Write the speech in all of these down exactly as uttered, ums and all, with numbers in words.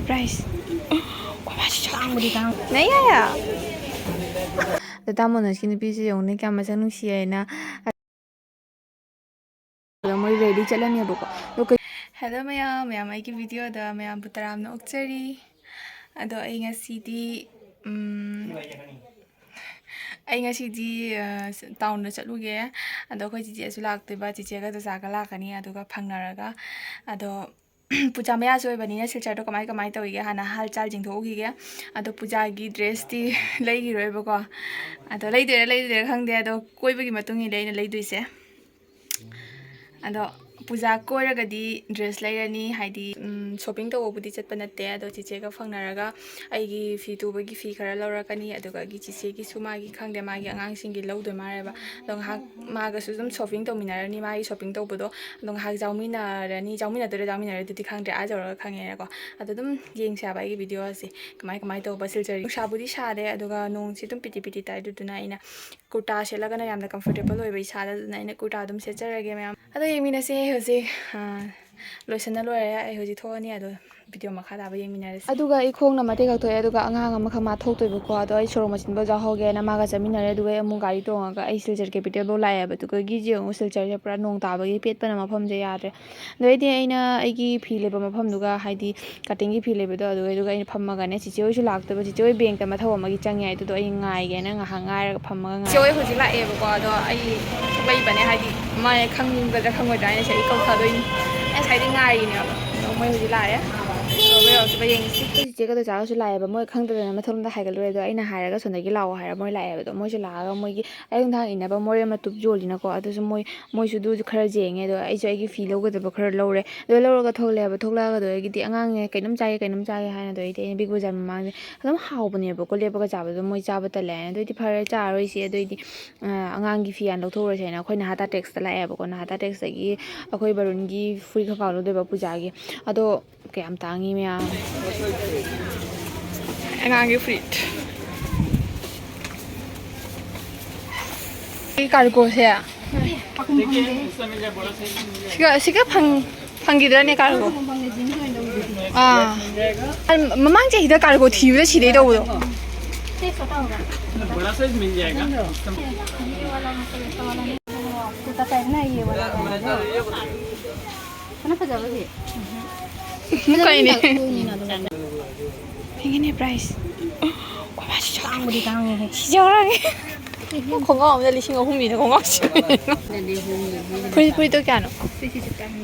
Price. ꯇꯥꯡꯕꯨꯗꯤ ꯇꯥꯡ- ꯅ ꯌꯥꯌꯥ꯫ ꯑꯗꯣ ꯇꯥꯃꯣ ꯅꯁꯀꯤ ꯅꯨꯄꯤꯁꯦ ꯌꯦꯡꯉꯨꯅꯦ, ꯀꯌꯥꯝ ꯃꯁꯛ ꯅꯨꯡꯁꯤ ꯍꯥꯏꯅ꯫ ꯑꯗꯣ ꯃꯣꯏ ꯔꯦꯂꯤ ꯆꯠꯂꯅꯦꯕꯀꯣ꯫ ꯑꯗꯣ ꯀꯩ- ꯍꯦꯜꯂꯣ ꯃꯌꯥꯝ, ꯃꯌꯥꯝ ꯑꯩꯒꯤ ꯚꯤꯗꯤꯑꯣꯗ ꯃꯌꯥꯝꯕꯨ ꯇꯔꯥꯝꯅ ꯑꯣꯛꯆꯔꯤ꯫ ꯑꯗꯣ ꯑꯩ ꯉꯁꯤꯗꯤ, ꯎꯝ, ꯑꯩ ꯉꯁꯤꯗꯤ, ꯑ, ꯁ-, ꯇꯥꯎꯟꯗ ꯆꯠꯂꯨꯒꯦ꯫ ꯑꯗꯣ ꯑꯩꯈꯣꯏ ꯆꯤꯆꯦꯁꯨ ꯂꯥꯛꯇꯣꯏꯕ, ꯆꯤꯆꯦꯒ ꯆꯆꯥꯒ ꯂꯥꯛꯀꯅꯤ, ꯑꯗꯨꯒ ꯐꯪꯅꯔꯒ꯫ ꯑꯗꯣ ꯄꯨꯖꯥ ꯃꯌꯥꯁꯨ ꯑꯣꯏꯕꯅꯤꯅ ꯁꯤꯜꯆꯔꯗꯣ ꯀꯃꯥꯏ ꯀꯃꯥꯏ ꯇꯧꯔꯤꯒꯦ ꯍꯥꯟꯅ ꯍꯥꯜ ꯆꯥꯜ ꯌꯦꯡꯊꯣꯛꯎꯈꯤꯒꯦ꯫ ꯑꯗꯣ ꯄꯨꯖꯥꯒꯤ ꯗ꯭ꯔꯦꯁꯇꯤ ꯂꯩꯈꯤꯔꯣꯏꯕꯀꯣ꯫ ꯑꯗꯣ ꯂꯩꯗꯣꯏꯔꯥ ꯂꯩꯗꯣꯏꯔꯥ ꯈꯪꯗꯦ, ꯑꯗꯣ ꯀꯣꯏꯕꯒꯤ ꯃꯇꯨꯡ ꯏꯜꯂꯦ ꯑꯩꯅ ꯂꯩꯗꯣꯏꯁꯦ꯫ ꯑꯗꯣ ꯄꯨꯖꯥ ꯀꯣꯏꯔꯒꯗꯤ ꯗ꯭ꯔꯦꯁ ꯂꯩꯔꯅꯤ, ꯍꯥꯏꯗꯤ, ꯎꯝ, ꯁꯣꯞꯄꯤꯡ ꯇꯧꯕꯕꯨꯗꯤ ꯆꯠꯄ ꯅꯠꯇꯦ, ꯑꯗꯣ ꯆꯤꯆꯦꯒ ꯐꯪꯅꯔꯒ ꯑꯩꯒꯤ ꯐꯤ ꯇꯨꯕꯒꯤ ꯐꯤ ꯈꯔ ꯂꯧꯔꯛꯀꯅꯤ, ꯑꯗꯨꯒ ꯑꯩꯒꯤ ꯆꯤꯆꯦꯒꯤꯁꯨ ꯃꯥꯒꯤ ꯈꯪꯗꯦ, ꯃꯥꯒꯤ ꯑꯉꯥꯡꯁꯤꯡꯒꯤ ꯂꯧꯗꯣꯏ ꯃꯥꯜꯂꯦꯕ꯫ ꯑꯗꯣ ꯉꯥꯏꯍꯥꯛ ꯃꯥꯒꯁꯨ ꯑꯗꯨꯝ ꯁꯣꯞꯄꯤꯡ ꯇꯧꯃꯤꯟꯅꯔꯅꯤ, ꯃꯥꯒꯤ ꯁꯣꯞꯄꯤꯡ ꯇꯧꯕꯗꯣ꯫ ꯑꯗꯣ ꯉꯥꯏꯍꯥꯛ ꯌꯥꯎꯃꯤꯟꯅꯔꯅꯤ, ꯌꯥꯎꯃꯤꯟꯅꯗꯣꯏꯔꯥ ꯌꯥꯎꯃꯤꯟꯅꯔꯣꯏꯗꯨꯗꯤ ꯈꯪꯗ꯭ꯔꯦ, ꯑꯥ ꯌꯧꯔꯒ ꯈꯪꯉꯦꯅꯀꯣ꯫ ꯑꯗꯣ ꯑꯗꯨꯝ ꯌꯦꯡꯁꯦ ꯍꯥꯏꯕ ꯑꯩꯒꯤ ꯚꯤꯗꯤꯑꯣ ꯑꯁꯦ ꯀꯃꯥꯏ ꯀꯃꯥꯏ ꯇꯧꯕ꯫ ꯁꯤꯜꯆꯔ ꯅꯨꯡꯁꯥꯕꯨꯗꯤ ꯁꯥꯗꯦ, ꯑꯗꯨꯒ ꯅꯣꯡꯁꯤ ꯑꯗꯨꯝ ꯄꯤꯇꯤ ꯄꯤꯇꯤ ꯇꯥꯏ, ꯑꯗꯨꯗꯨꯅ ꯑꯩꯅ ꯀꯨꯔꯇꯥ ꯁꯦꯠꯂꯒꯅ ꯌꯥꯝꯅ ꯀꯝꯐꯣꯔꯇꯦꯕꯜ ꯑꯣꯏꯕ ꯏꯁꯥꯗ, ꯑꯗꯨꯅ ꯑꯩꯅ ꯀꯨꯔꯇꯥ ꯑꯗꯨꯝ ꯁꯦꯠꯆꯔꯒꯦ ꯃꯌꯥꯝ꯫ ꯑꯗꯣ ꯌꯦꯡꯃꯤꯟꯅꯁꯦ ꯍꯧꯖꯤꯛ, ꯑꯥ, ꯂꯣꯏꯁꯟꯅ ꯂꯣꯏꯔꯦ꯫ ꯑꯩ ꯍꯧꯖꯤꯛ ꯊꯣꯛꯑꯅꯤ, ꯑꯗꯣ ꯚꯤꯗꯤꯑꯣ ꯃꯈꯥ ꯇꯥꯕ ꯌꯦꯡꯃꯤꯟꯅꯔꯁꯤ꯫ ꯑꯗꯨꯒ ꯑꯩ ꯈꯣꯡꯅ ꯃꯇꯦꯛ ꯈꯛ ꯊꯣꯛꯑꯦ, ꯑꯗꯨꯒ ꯑꯉꯥꯡ ꯑꯃꯈꯛ ꯃꯥ ꯊꯣꯛꯇꯣꯏꯕꯀꯣ, ꯑꯗꯣ ꯑꯩ ꯁꯣꯔꯣꯛ ꯃꯆꯤꯟꯐꯥꯎ ꯌꯥꯎꯍꯧꯒꯦꯅ ꯃꯥꯒ ꯆꯠꯃꯤꯟꯅꯔꯦ꯫ ꯑꯗꯨꯒ ꯑꯩ ꯑꯃꯨꯛ ꯒꯥꯔꯤ ꯇꯣꯡꯉꯒ ꯑꯩ ꯁꯤꯜꯆꯔ ꯀꯦꯄꯤꯇꯦꯜꯐꯥꯎ ꯂꯥꯛꯑꯦꯕ꯫ ꯑꯗꯨꯒ ꯒꯤꯖꯤ ꯑꯃꯨꯛ ꯁꯤꯜꯆꯔꯁꯦ ꯄꯨꯔꯥ ꯅꯣꯡ ꯇꯥꯕꯒꯤ ꯄꯦꯠꯄꯅ ꯃꯐꯝꯁꯦ ꯌꯥꯗ꯭ꯔꯦ꯫ ꯑꯗꯩꯗꯤ ꯑꯩꯅ ꯑꯩꯒꯤ ꯐꯤ ꯂꯩꯕ ꯃꯐꯝꯗꯨꯒ, ꯍꯥꯏꯗꯤ ꯀꯇꯤꯡꯒꯤ ꯐꯤ ꯂꯩꯕꯗꯣ, ꯑꯗꯨꯒꯩꯗꯨꯒ ꯑꯩꯅ ꯐꯝꯃꯒꯅꯦ, ꯆꯤꯆꯦ ꯍꯣꯏꯁꯨ ꯂꯥꯛꯇꯕ, ꯆꯤꯆꯦ ꯍꯣꯏ ꯕꯦꯡꯛꯇ ꯃꯊꯧ ꯑꯃꯒꯤ ꯆꯪꯉꯦ ꯍꯥꯏꯗꯨꯗꯣ ꯑꯩ ꯉꯥꯏꯒꯦꯅ ꯉꯥꯏꯍꯥꯛ ꯉꯥꯏꯔꯒ ꯐꯝꯃꯒ ꯉꯥꯏ-, ꯆꯤꯆꯦ ꯍꯣꯏ ꯍꯧꯖꯤꯛ ꯂꯥꯛꯑꯦꯕꯀꯣ, ꯑꯗꯣ ꯑꯩ ꯂꯩꯕꯅꯦ, ꯍꯥꯏꯗꯤ ꯃꯥꯅ ꯈꯪꯒꯗ꯭ꯔꯥ ꯈꯪꯉꯣꯏꯗ꯭ꯔꯥ ꯍꯥꯏꯅ ꯁꯤꯗ ꯑꯩ ꯀꯧꯊꯗꯣꯏꯅꯤ꯫ ꯑꯩ ꯉꯁꯥꯏꯗꯩ ꯉꯥꯏꯔꯤꯅꯦꯕ, ꯑꯗꯣ ꯃꯣꯏ ꯍꯧꯖꯤꯛ ꯂꯥꯛꯑꯦ꯫ ꯑꯗꯣ ꯃꯣꯏ ꯌꯧꯔꯛꯇ꯭ꯔꯤꯕ ꯌꯦꯡꯉꯁꯤ꯫ ꯑꯩꯈꯣꯏ ꯆꯤꯆꯦꯒꯗꯣ ꯆꯥꯒꯁꯨ ꯂꯥꯛꯑꯦꯕ, ꯃꯣꯏ ꯈꯪꯗꯗꯅ ꯃꯊꯣꯡꯗ ꯍꯥꯏꯒꯠꯂꯨꯔꯦ꯫ ꯑꯗꯣ ꯑꯩꯅ ꯍꯥꯏꯔꯒ ꯁꯣꯝꯗꯒꯤ ꯂꯥꯛꯑꯣ ꯍꯥꯏꯔ ꯃꯣꯏ ꯂꯥꯛꯑꯦꯕ꯫ ꯑꯗꯣ ꯃꯣꯏꯁꯨ ꯂꯥꯛꯑꯒ ꯃꯣꯏꯒꯤ ꯑꯌꯨꯛ ꯅꯨꯡꯗꯥꯡ ꯏꯟꯅꯕ ꯃꯣꯔꯦ ꯃꯇꯨꯞ ꯌꯣꯜꯂꯤꯅꯀꯣ, ꯑꯗꯨꯁꯨ ꯃꯣꯏ, ꯃꯣꯏꯁꯨ ꯑꯗꯨꯁꯨ ꯈꯔ ꯌꯦꯡꯉꯦ꯫ ꯑꯗꯣ ꯑꯩꯁꯨ ꯑꯩꯒꯤ ꯐꯤ ꯂꯧꯒꯗꯕ ꯈꯔ ꯂꯧꯔꯦ꯫ ꯑꯗꯣ ꯂꯧꯔꯒ ꯊꯣꯛꯂꯛꯑꯦꯕ꯫ ꯊꯣꯛꯂꯛꯑꯒ ꯑꯗꯨꯗꯒꯤꯗꯤ ꯑꯉꯥꯡꯅꯦ ꯀꯩꯅꯣꯝ ꯆꯥꯒꯦ, ꯀꯩꯅꯣꯝ ꯆꯥꯒꯦ ꯍꯥꯏꯅ, ꯑꯗꯨꯗꯩꯗꯤ ꯑꯩꯅ ꯕꯤꯛ ꯕꯖꯥꯔ ꯃꯃꯥꯡꯗ ꯑꯗꯨꯝ ꯍꯥꯎꯕꯅꯦꯕꯀꯣ, ꯂꯦꯞꯄꯒ ꯆꯥꯕꯗꯣ ꯃꯣꯏ ꯆꯥꯕ ꯇꯜꯂꯦ ꯍꯥꯏꯅ꯫ ꯑꯗꯨꯗꯤ ꯐꯔꯦ, ꯆꯥꯔꯔꯣꯏꯁꯦ꯫ ꯑꯗꯨꯑꯣꯏꯗꯤ, ꯑ, ꯑꯉꯥꯡꯒꯤ ꯐꯤ ꯍꯥꯟꯅ ꯂꯧꯊꯣꯛꯎꯔꯁꯦ ꯍꯥꯏꯅ ꯑꯩꯈꯣꯏ ꯅꯍꯥꯇꯥ ꯇꯦꯛꯁꯇ ꯂꯥꯛꯑꯦꯕꯀꯣ꯫ ꯅꯍꯥꯇꯥ ꯇꯦꯛꯁꯇꯒꯤ ꯑꯩꯈꯣꯏ ꯕꯔꯨꯟꯒꯤ ꯐꯨꯔꯤꯠ ꯈꯔ ꯈꯔ ꯂꯧꯗꯣꯏꯕ ꯄꯨꯖꯥꯒꯤ꯫ ꯑꯗꯣ ꯀꯌꯥꯝ ꯇꯥꯡꯉꯤ ꯃꯌꯥꯝ꯫ ꯑꯉꯥꯡꯒꯤ ꯐꯨꯔꯤꯠ꯫ ꯁꯤ ꯀꯥꯔꯒꯣꯁꯦ꯫ ꯁꯤꯒ, ꯁꯤꯒ ꯐꯪ-, ꯐꯪꯈꯤꯗ꯭ꯔꯅꯦ ꯀꯥꯔꯒꯣ? ꯑꯥ꯫ ꯃꯃꯥꯡ ꯆꯍꯤꯗ ꯀꯥꯔꯒꯣ ꯊꯤꯕꯗ ꯁꯤꯗꯩ ꯇꯧꯕꯗꯣ꯫ ꯀꯩꯅꯦ꯫ ꯐꯦꯡꯒꯤꯅꯦ price꯫ ꯇꯥꯡꯕꯗꯤ ꯇꯥꯡꯉꯦꯍꯦ꯫ ꯁꯤꯖꯧꯔꯒꯦ꯫ ꯈꯣꯡꯒ꯭ꯔꯥꯎ ꯑꯃꯗ ꯂꯤꯁꯤꯡ ꯑꯍꯨꯝꯅꯤꯅ ꯈꯣꯡꯒ꯭ꯔꯥꯎ ꯁꯤꯕꯅꯤꯀꯣ꯫ ꯐꯨꯔꯤꯠ, ꯐꯨꯔꯤꯠꯇꯣ ꯀꯌꯥꯅꯣ?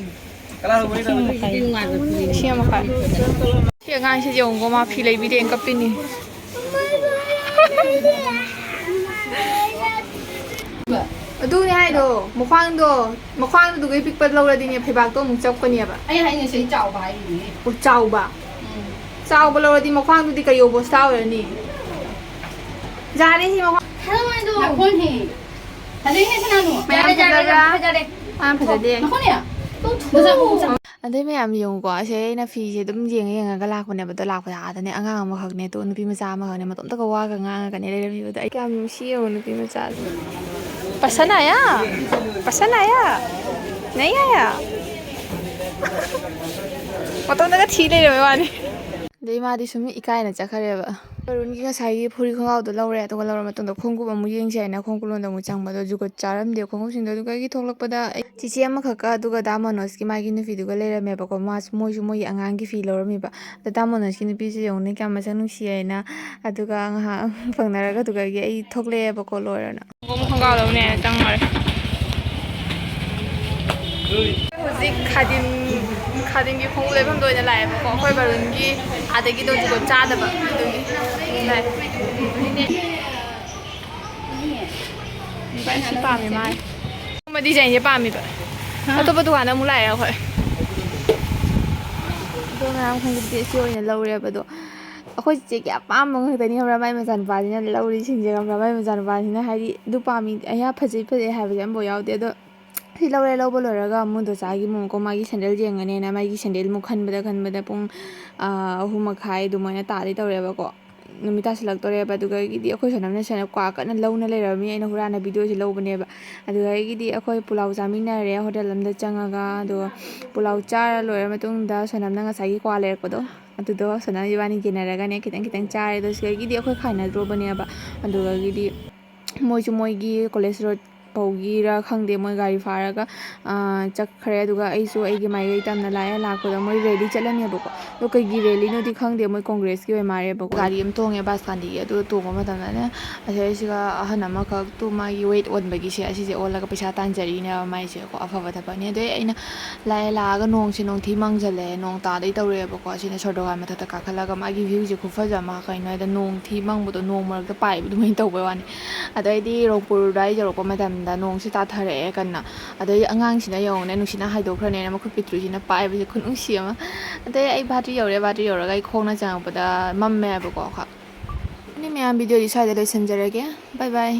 ꯂꯤꯁꯤꯡ ꯑꯃ ꯃꯈꯥꯏ꯫ ꯂꯤꯁꯤꯡ ꯑꯃ ꯃꯈꯥꯏ꯫ ꯁꯤ ꯑꯉꯥꯡꯁꯤ ꯌꯦꯡꯉꯨꯀꯣ, ꯃꯥ ꯐꯤ ꯂꯩꯕꯤꯗꯦꯅ ꯀꯞꯄꯤꯅꯤ꯫ ꯑꯗꯨꯅꯦ ꯍꯥꯏꯗꯣ, ꯃꯈ꯭ꯋꯥꯡꯗꯣ, ꯃꯈ꯭ꯋꯥꯡꯗꯨꯗꯩ ꯄꯤꯛꯄ ꯂꯧꯔꯗꯤꯅꯦ, ꯐꯩꯕꯥꯛꯇꯣ ꯑꯃꯨꯛ ꯆꯞꯀꯅꯦꯕ꯫ ꯑꯩ ꯍꯥꯏꯅꯤꯡꯉꯤꯁꯦ ꯑꯩ ꯆꯥꯎꯕ ꯍꯥꯏꯔꯤꯅꯦ꯫ ꯑꯣ, ꯆꯥꯎꯕ꯫ ꯎꯝ꯫ ꯆꯥꯎꯕ ꯂꯧꯔꯗꯤ ꯃꯈ꯭ꯋꯥꯡꯗꯨꯗꯤ ꯀꯩ ꯑꯣꯕꯁꯇꯥ ꯑꯣꯏꯔꯅꯤ? ꯌꯥꯔꯦ ꯁꯤ ꯃꯈ꯭ꯋꯥꯡ꯫ ꯅꯈꯣꯟꯍꯦ꯫ ꯐꯖꯩꯅꯦ ꯁꯅꯥꯅꯨ꯫ ꯃꯌꯥꯝ ꯌꯥꯔꯦ, ꯌꯥꯔꯦ, ꯐꯖꯕ꯭ꯔꯥ? ꯌꯥꯔꯦ, ꯐꯖꯔꯦ꯫ ꯃꯥ ꯐꯖꯗꯦ꯫ ꯅꯈꯣꯟꯅꯦ꯫ ꯇꯣꯛꯊꯣꯛꯑꯣ꯫ ꯑꯗꯩ ꯃꯌꯥꯝ ꯌꯦꯡꯉꯨꯀꯣ, ꯑꯁꯦ ꯑꯩꯅ ꯐꯤꯁꯦ ꯑꯗꯨꯝ ꯌꯦꯡꯉ ꯌꯦꯡꯉꯒ ꯂꯥꯛꯄꯅꯦꯕ꯫ ꯑꯗꯣ ꯂꯥꯛꯄꯗ ꯑꯥꯗꯅꯦ ꯑꯉꯥꯡ ꯑꯃꯈꯛꯅꯦ, ꯑꯗꯣ ꯅꯨꯄꯤ ꯃꯆꯥ ꯑꯃꯈꯛꯅꯦ, ꯃꯇꯣꯝꯇꯒ ꯋꯥꯒ ꯉꯥꯡꯉꯒꯅꯦ ꯂꯩꯔꯝꯃꯤꯕꯗꯣ꯫ ꯑꯩ ꯀꯌꯥꯝ ꯅꯨꯡꯁꯤ ꯌꯦꯡꯉꯣ, ꯅꯨꯄꯤ ꯃꯆꯥꯗꯣ꯫ ꯄꯁꯟ ꯑꯥꯌꯥ? ꯄꯁꯟ ꯑꯥꯌꯥ? ꯅꯩ ꯑꯥꯌꯥ? ꯃꯇꯣꯝꯇꯒ ꯊꯤ ꯂꯩꯔꯝꯃꯦ ꯋꯥꯅꯤ꯫ ꯑꯗꯩ ꯃꯥꯗꯤ ꯁꯨꯝ ꯏꯀꯥꯏꯅ ꯆꯠꯈ꯭ꯔꯦꯕ꯫ ꯕꯔꯨꯟꯒꯤ ꯉꯁꯥꯏꯒꯤ ꯐꯨꯔꯤꯠ ꯈꯣꯡꯒ꯭ꯔꯥꯎꯗꯣ ꯂꯧꯔꯦ, ꯑꯗꯨꯒ ꯂꯧꯔ ꯃꯇꯨꯡꯗ ꯈꯣꯡꯎꯞ ꯑꯃꯨꯛ ꯌꯦꯡꯁꯦ ꯍꯥꯏꯅ ꯈꯣꯡꯎꯞ ꯂꯣꯟꯗ ꯑꯃꯨꯛ ꯆꯪꯕꯗꯣ ꯖꯨꯒꯣꯠ ꯆꯥꯔꯝꯗꯦ꯫ ꯈꯣꯡꯎꯞꯁꯤꯡꯗꯣ ꯑꯗꯨꯒ ꯑꯩꯒꯤ ꯊꯣꯛꯂꯛꯄꯗ ꯑꯩ ꯆꯤꯆꯦ ꯑꯃꯈꯛꯀ ꯑꯗꯨꯒ ꯗꯥ ꯃꯅꯣꯖꯀꯤ ꯃꯥꯒꯤ ꯅꯨꯄꯤꯗꯨꯒ ꯂꯩꯔꯝꯃꯦꯕꯀꯣ꯫ ꯃꯥꯁꯨ, ꯃꯣꯏꯁꯨ ꯃꯣꯏꯒꯤ ꯑꯉꯥꯡꯒꯤ ꯐꯤ ꯂꯧꯔꯝꯃꯤꯕ꯫ ꯑꯗ ꯗꯥ ꯃꯅꯣꯖꯀꯤ ꯅꯨꯄꯤꯁꯦ ꯌꯦꯡꯉꯨꯅꯦ ꯀꯌꯥꯝ ꯃꯁꯛ ꯅꯨꯡꯁꯤ ꯍꯥꯏꯅ꯫ ꯑꯗꯨꯒ ꯉꯥꯏꯍꯥꯛ ꯐꯪꯅꯔꯒ ꯑꯗꯨꯒꯒꯤ ꯑꯩ ꯊꯣꯛꯂꯛꯑꯦꯕꯀꯣ ꯂꯣꯏꯔꯅ꯫ ꯈꯣꯡꯒ꯭ꯔꯥꯎ ꯂꯧꯅꯦꯅ ꯆꯪꯉꯨꯔꯦ꯫ ꯍꯧꯖꯤꯛ ꯈꯥꯗꯤꯝ, ꯈꯥꯗꯤꯝꯒꯤ ꯈꯣꯡꯎꯞ ꯂꯩꯐꯝꯗ ꯑꯣꯏꯅ ꯂꯥꯛꯑꯦꯕꯀꯣ꯫ ꯑꯩꯈꯣꯏ ꯕꯔꯨꯟꯒꯤ ꯑꯥꯗꯒꯤꯗꯣ ꯖꯨꯒꯣꯠ ꯆꯥꯗꯕ ꯑꯗꯨꯒꯤ ꯂꯥꯛꯑꯦ꯫ ꯁꯤ ꯄꯥꯝꯃꯦ ꯃꯥ꯫ ꯑꯗꯨꯒꯨꯝꯕ ꯗꯤꯖꯥꯏꯟꯁꯦ ꯄꯥꯝꯃꯤꯕ꯫ ꯑꯇꯣꯞꯄ ꯗꯨꯀꯥꯟꯗ ꯑꯃꯨꯛ ꯂꯥꯛꯑꯦ ꯑꯩꯈꯣꯏ꯫ ꯑꯗꯣ ꯃꯌꯥꯝ ꯈꯣꯡꯎꯞꯇꯤ ꯑꯁꯤ ꯑꯣꯏꯅ ꯂꯧꯔꯦꯕ꯫ ꯑꯗꯣ ꯑꯩꯈꯣꯏ ꯆꯦꯆꯦꯒꯤ ꯑꯄꯥꯝꯕ ꯉꯥꯛꯇꯅꯤ ꯈꯪꯕ꯭ꯔꯥ, ꯃꯥꯏ ꯃꯆꯥꯅꯨꯄꯥꯁꯤꯅ ꯂꯧꯔꯤꯁꯤꯡꯁꯦ ꯈꯪꯕ꯭ꯔꯥ꯫ ꯃꯥꯏ ꯃꯆꯥꯅꯨꯄꯥꯁꯤꯅ ꯍꯥꯏꯗꯤ ꯑꯗꯨ ꯄꯥꯝꯃꯤ, ꯑꯩꯌꯥ ꯐꯖꯩ ꯐꯖꯩ ꯍꯥꯏꯕꯁꯦ ꯑꯝꯐꯥꯎ ꯌꯥꯎꯗꯦ꯫ ꯑꯗꯣ ꯁꯤ ꯂꯧꯔꯦ, ꯂꯧꯕ ꯂꯣꯏꯔꯒ ꯑꯃꯨꯛ ꯗꯣꯆꯥꯒꯤ ꯑꯃꯨꯛꯀꯣ ꯃꯥꯒꯤ ꯁꯦꯟꯗꯜ ꯌꯦꯡꯉꯅꯦꯅ ꯃꯥꯒꯤ ꯁꯦꯟꯗꯜ ꯑꯃꯨꯛ ꯈꯟꯕꯗ ꯈꯟꯕꯗ ꯄꯨꯡ, ꯑꯥ, ꯑꯍꯨꯝ ꯃꯈꯥꯏ ꯑꯗꯨꯃꯥꯏꯅ ꯇꯥꯗꯣꯏ ꯇꯧꯔꯦꯕꯀꯣ꯫ ꯅꯨꯃꯤꯠ ꯇꯥꯁꯤꯜꯂꯛꯇꯣꯔꯦꯕ꯫ ꯑꯗꯨꯗꯒꯤꯗꯤ ꯑꯩꯈꯣꯏ ꯁꯣꯅꯝꯅ ꯁꯣꯅꯝ ꯀ꯭ꯋꯥ ꯀꯟꯅ ꯂꯧꯅ ꯂꯩꯔꯝꯃꯤ, ꯑꯩꯅ ꯍꯨꯔꯥꯟꯅ ꯚꯤꯗꯤꯑꯣꯁꯦ ꯂꯧꯕꯅꯦꯕ꯫ ꯑꯗꯨꯗꯒꯤꯗꯤ ꯑꯩꯈꯣꯏ ꯄꯨꯂꯥꯎ ꯆꯥꯃꯤꯟꯅꯔꯦ ꯍꯣꯇꯦꯜ ꯑꯃꯗ ꯆꯪꯉꯒ꯫ ꯑꯗꯨꯒ ꯄꯨꯂꯥꯎ ꯆꯥꯔ ꯂꯣꯏꯔ ꯃꯇꯨꯡꯗ ꯁꯣꯅꯝꯅ ꯉꯁꯥꯏꯒꯤ ꯀ꯭ꯋꯥ ꯂꯩꯔꯛꯄꯗꯣ, ꯑꯗꯨꯗꯣ ꯁꯣꯅꯝ ꯏꯕꯥꯅꯤ ꯌꯦꯟꯅꯔꯒꯅꯦ ꯈꯤꯇꯪ ꯈꯤꯇꯪ ꯆꯥꯔꯦ꯫ ꯑꯗꯣ ꯁꯤꯗꯒꯤꯗꯤ ꯑꯩꯈꯣꯏ ꯈꯥꯏꯅꯗ꯭ꯔꯣꯕꯅꯦꯕ꯫ ꯑꯗꯨꯗꯒꯤꯗꯤ ꯃꯣꯏꯁꯨ ꯃꯣꯏꯒꯤ ꯀꯣꯂꯦꯖ ꯔꯣꯗ ꯐꯥꯎꯒꯤꯔ ꯈꯪꯗꯦ, ꯃꯣꯏ ꯒꯥꯔꯤ ꯐꯥꯔꯒ, ꯑꯥ, ꯆꯠꯈ꯭ꯔꯦ꯫ ꯑꯗꯨꯒ ꯑꯩꯁꯨ ꯑꯩꯒꯤ ꯃꯥꯏꯀꯩ ꯇꯝꯅ ꯂꯥꯛꯑꯦ꯫ ꯂꯥꯛꯄꯗ ꯃꯣꯏ ꯔꯦꯂꯤ ꯆꯠꯂꯅꯦꯕꯀꯣ꯫ ꯑꯗꯣ ꯀꯩꯒꯤ ꯔꯦꯂꯤꯅꯣꯗꯤ ꯈꯪꯗꯦ, ꯃꯣꯏ ꯀꯣꯡꯒ꯭ꯔꯦꯁꯀꯤ ꯑꯣꯏ ꯃꯥꯜꯂꯦꯕꯀꯣ꯫ ꯒꯥꯔꯤ ꯑꯃ ꯇꯣꯡꯉꯦ ꯕꯥꯁꯀꯥꯟꯗꯤꯒꯤ꯫ ꯑꯗꯨ ꯇꯣꯡꯕ ꯃꯇꯝꯗꯅꯦ, ꯑꯁꯤꯁꯤꯒ ꯑꯍꯟ ꯑꯃꯈꯛ ꯇꯨ ꯃꯥꯒꯤ ꯋꯦꯠ ꯑꯣꯟꯕꯒꯤꯁꯦ, ꯑꯁꯤꯁꯦ ꯑꯣꯜꯂꯒ ꯄꯩꯁꯥ ꯇꯥꯟꯖꯔꯤꯅꯦꯕ ꯃꯥꯏꯁꯦꯀꯣ꯫ ꯑꯐꯕ ꯊꯕꯛꯅꯤ꯫ ꯑꯗꯩ ꯑꯩꯅ ꯂꯥꯛꯑꯦ, ꯂꯥꯛꯑꯒ ꯅꯣꯡꯁꯦ ꯅꯣꯡꯊꯤ ꯃꯪꯖꯜꯂꯛꯑꯦ, ꯅꯣꯡ ꯇꯥꯗꯣꯏ ꯇꯧꯔꯛꯑꯦꯕꯀꯣ꯫ ꯑꯁꯤꯅ ꯁꯣꯔꯗꯣꯒꯥꯟ ꯃꯊꯛꯇ ꯀꯥꯈꯠꯂꯒ ꯃꯥꯒꯤ ꯚ꯭ꯌꯨꯁꯦ ꯈꯨꯐꯖ ꯑꯃ, ꯀꯩꯅꯣ ꯍꯥꯏꯗ ꯅꯣꯡ ꯊꯤ ꯃꯪꯕꯗꯣ, ꯅꯣꯡ ꯃꯔꯛꯇ ꯄꯥꯏꯕ ꯑꯗꯨꯃꯥꯏꯅ ꯇꯧꯕꯩ ꯋꯥꯅꯤ꯫ ꯑꯗꯩꯗꯤ ꯔꯣꯡꯄꯨꯔ ꯑꯗꯨꯋꯥꯏ ꯌꯧꯔꯛꯄ ꯃꯇꯝꯗ ꯅꯣꯡꯁꯦ ꯇꯥꯊꯔꯛꯑꯦ ꯀꯟꯅ꯫ ꯑꯗꯩ ꯑꯉꯥꯡꯁꯤꯅ ꯌꯦꯡꯉꯨꯅꯦ, ꯅꯨꯡꯁꯤꯠꯅ ꯍꯥꯏꯗꯣꯛꯈ꯭ꯔꯅꯦꯅ ꯃꯈꯨꯠ ꯄꯤꯛꯇ꯭ꯔꯨꯁꯤꯅ ꯄꯥꯏꯕꯁꯦ ꯈꯨꯅꯨꯡꯁꯤ ꯑꯃ꯫ ꯑꯗꯩ ꯑꯩ ꯕꯥꯇ꯭ꯔꯤ ꯌꯧꯔꯦ, ꯕꯥꯇ꯭ꯔꯤ ꯌꯧꯔꯒ ꯑꯩ ꯈꯣꯡꯅ ꯆꯪꯉꯛꯄꯗ ꯃꯝꯃꯦ ꯍꯥꯏꯕꯀꯣ꯫ ꯑꯗꯨꯅꯤ ꯃꯌꯥꯝ, ꯚꯤꯗꯤꯑꯣꯗꯤ ꯁ꯭ꯋꯥꯏꯗ ꯂꯣꯏꯁꯤꯟꯖꯔꯒꯦ꯫ ꯕꯥꯏ ꯕꯥꯏ꯫